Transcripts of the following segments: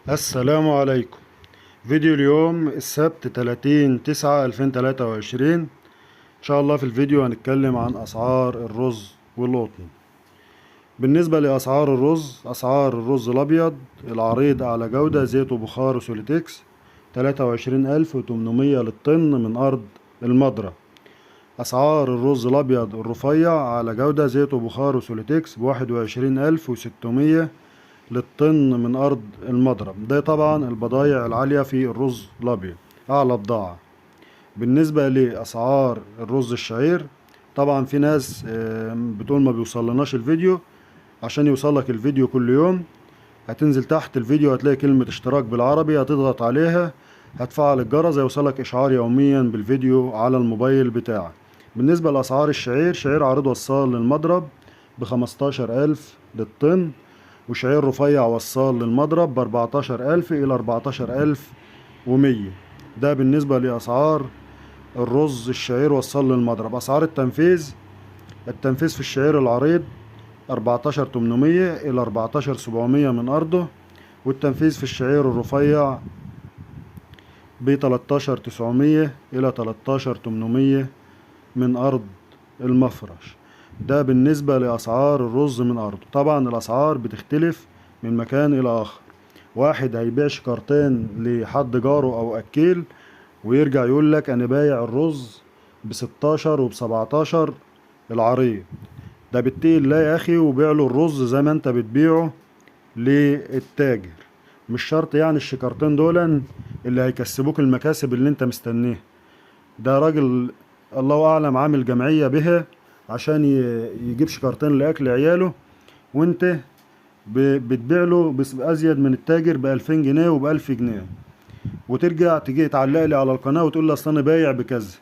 السلام عليكم. فيديو اليوم السبت 30/9/2023. ان شاء الله في الفيديو هنتكلم عن اسعار الرز والقطن. بالنسبة لاسعار الرز، اسعار الرز الابيض العريض اعلى جودة زيت وبخار وسوليتكس 23800 للطن من ارض المضرب. اسعار الرز الابيض الرفيع على جودة زيت وبخار وسوليتكس ب21600 للطن من ارض المضرب. ده طبعا البضايع العالية في الرز الابيض، اعلى بضاعة. بالنسبة لاسعار الرز الشعير، طبعا في ناس بتقول ما بيوصلناش الفيديو. عشان يوصلك الفيديو كل يوم هتنزل تحت الفيديو هتلاقي كلمة اشتراك بالعربي، هتضغط عليها هتفعل الجرس، هيوصلك اشعار يوميا بالفيديو على الموبايل بتاعك. بالنسبة لأسعار الشعير، شعير عريض وصال للمضرب ب15000 للطن، وشعير رفيع وصال للمضرب ب14000 إلى 14100. ده بالنسبة لأسعار الرز الشعير وصال للمضرب. أسعار التنفيذ، التنفيذ في الشعير العريض 14800 إلى 14700 من أرضه، والتنفيذ في الشعير الرفيع ب13900 إلى 13800 من أرض المفرش. ده بالنسبة لأسعار الرز من أرضه. طبعا الأسعار بتختلف من مكان إلى آخر. واحد هيبيع شكارتين لحد جاره أو أكيل ويرجع يقول لك أنا بايع الرز ب16 وب17 العريض. ده بالتقل لا يا أخي، وبيع له الرز زي ما أنت بتبيعه للتاجر. مش شرط الشكارتين دولا اللي هيكسبوك المكاسب اللي أنت مستنيها. ده راجل الله أعلم عامل جمعية بها عشان يجيب شكارتين لأكل عياله، وانت بتبيع له بأزيد من التاجر ب2000 جنيه وب1000 جنيه، وترجع تيجي تعلق لي على القناة وتقول لي أصل أنا بايع بكذا.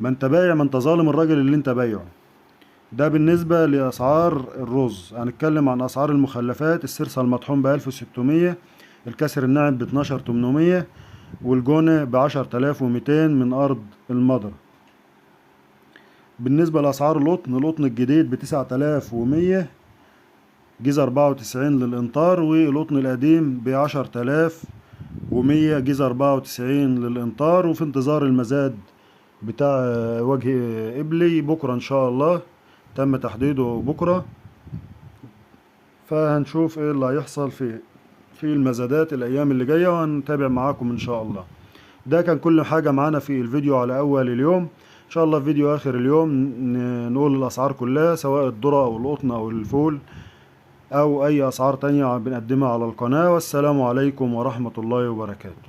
ما انت بايع، ما انت ظالم الراجل اللي انت بايعه. ده بالنسبة لأسعار الرز. هنتكلم عن أسعار المخلفات. السرسة المطحون ب1600، الكسر الناعم ب12800، والجونة ب10200 من أرض المضرب. بالنسبة لأسعار القطن، القطن الجديد ب9100 جيزة 94 للإنطار، والقطن القديم ب10100 جيزة 94 للإنطار. وفي انتظار المزاد بتاع وجه قبلي بكرة إن شاء الله، تم تحديده بكرة، فهنشوف ايه اللي هيحصل في المزادات الأيام اللي جاية، وهنتابع معاكم إن شاء الله. ده كان كل حاجة معانا في الفيديو على أول اليوم. إن شاء الله في فيديو آخر اليوم نقول الأسعار كلها، سواء الذرة أو القطن أو الفول أو أي أسعار تانية بنقدمها على القناة. والسلام عليكم ورحمة الله وبركاته.